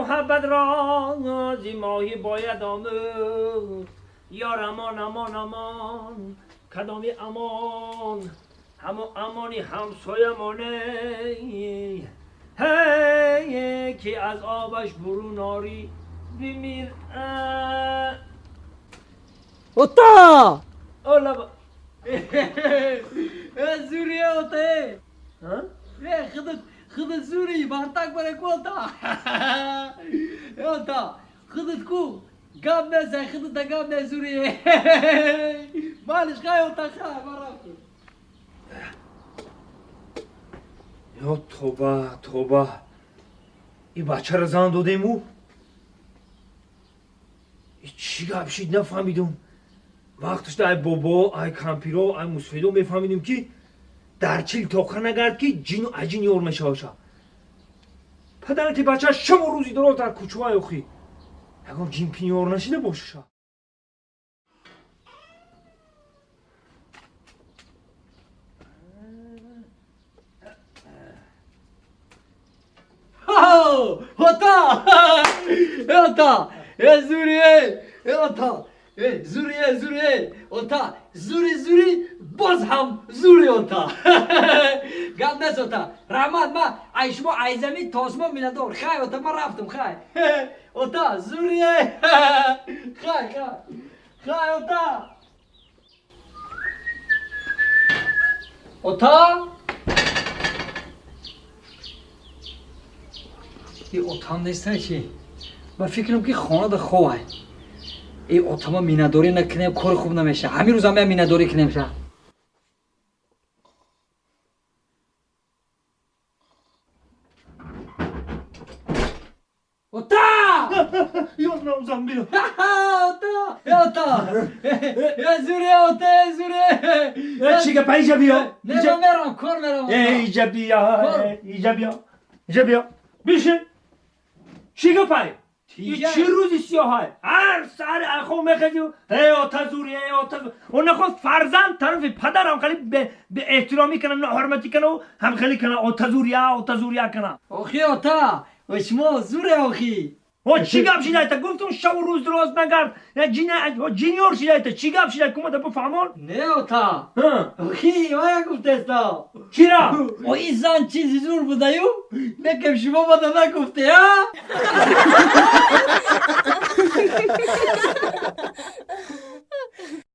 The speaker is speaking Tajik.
муҳаббат ро зи моҳӣ бояд омӯхт. Ёр амон, амон, амон, кадоми амон? Ҳамо амони ҳамсоямоне, ҳей, ки аз обаш бурун орӣ бимир. Ота! Олаба. Зурия, ота! Худат, худат зури, бартак барак, ота. Ота, худат ку гап незай, худата гап не, зури. Малиш, хай, ота, хай, ман рафтам. Ё тоба, тоба! И бачаро зан додему? И чӣ гап шид, нафаҳмидум. Вақташда ай бобо, ай кампиро, ай мусфидо мефаҳмидем, ки дар чил тоқа нагард, ки ҷину аҷин ёр мешаваша. Падарати бача шабу рӯзи дороз дар кӯчаҳай, охи ягон ҷинпин ёр нашида бошаша. Ота! Ота! Зури! Ота! Зури, зури! Ота! Зури, зури! Боз ҳам зури, ота! Гап нест, ота! Раҳмат, ма ай шумо ай замин то осмон миннатдор. Хай, ота, ман рафтам, хай. Ота, зури! Хай, хай! Хай, ота! Ота! И отам нестай чи? Ба фикрам, ки хонада ховай. И отама миннатдорӣ накунем, кори хуб намеша. Ҳамин рӯз ҳам миннатдорӣ кунем ша. Ота! Ёр навзам, биё. Ота! Ота! Зури, ота, зури! Чӣ гапа? Иҷа биё. Не, ман мерам, кор мерам. Иҷа биё, иҷа биё, иҷа биё. Бишин. Чӣ гапай? Чӣ рӯзи сиёҳай? Ҳар саҳари айхоб мехезӣ, эй ота зури, эй ота зури. Он нахост фарзанд тарафи падарам хеле беэҳтиромӣ кана, ноҳурматӣ кана, ҳам хеле кана, ота зурия, ота зурия кана. Охи, ота, шумо зуре, охи. О, чӣ гап шидайта? Гуфтум, шабу рӯз роз нагард, ҷинёр шидайта. Чӣ гап шидай, кумада бифаҳмон. Не, ота, охи, вая гуфтеста. Чира? О, ин зан чизи зур будаю, некем шумо бада нагуфте, а?